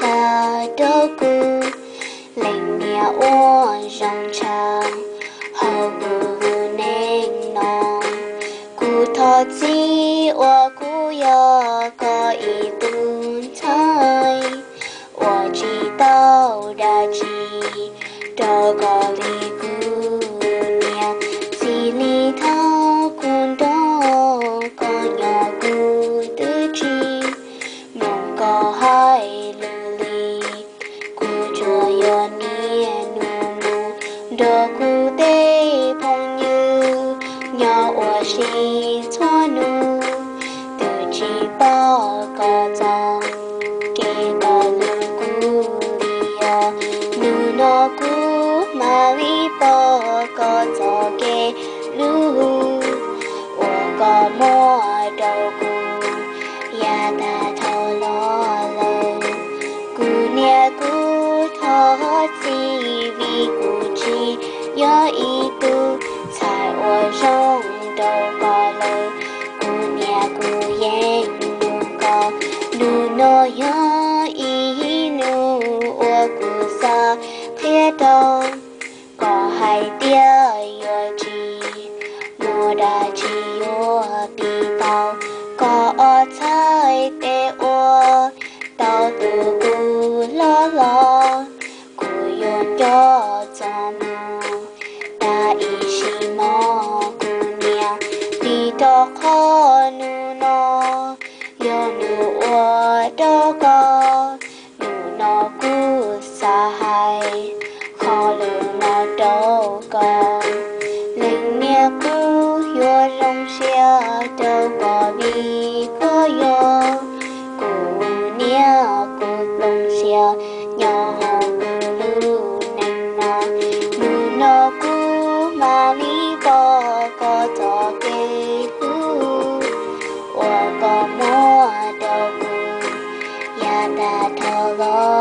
tag rau kuv, leej niam uas zoo tshaj hauv kuv lub neej no. Kuv thov txim uas kuv yog koj ib tug ntxhais uas tsis tau dab tsi rau koj li kuv niam. Txij li thaum kuv nrog koj nyob kuv twb tsis mloog koj hais lus li. Kuv tsuas yog niaj hnub mus nrog kuv tej phooj ywg nyob ua si txhua hnub, twb tsis pom koj txoj kev hlub kuv li os. Hnub no kuv mam li pom koj txoj kev hlub uas koj muab rau kuv yav tag dhau los lawm. Kuv niam, kuv thov txim vim kuv tsis yog ib tug ntxhais uas zoo rau koj lawm. Kuv niam, kuv yeej hlub koj. Hnub no yog ib hnub uas kuv xav qhia rau koj hais tias yuav tsis muaj dab tsi yuav piv tau koj ob txhais tes uas tau tu kuv hlob los. Kuv yuav nco txoj hmoo tas ib sim no, kuv niam, vim rau qhov hnub no yog hnub ua rau koj. Hnub no kuv xav hais qhov lus no rau koj. Leej niam, kuv yuav zoo siab rau koj vim koj yog kuv niam, kuv plooj siab nyob hauv kuv lub neej no. Hnub no kuv mam li pom koj txoj kev hlub uas koj muab rau kuv yav tag dhau los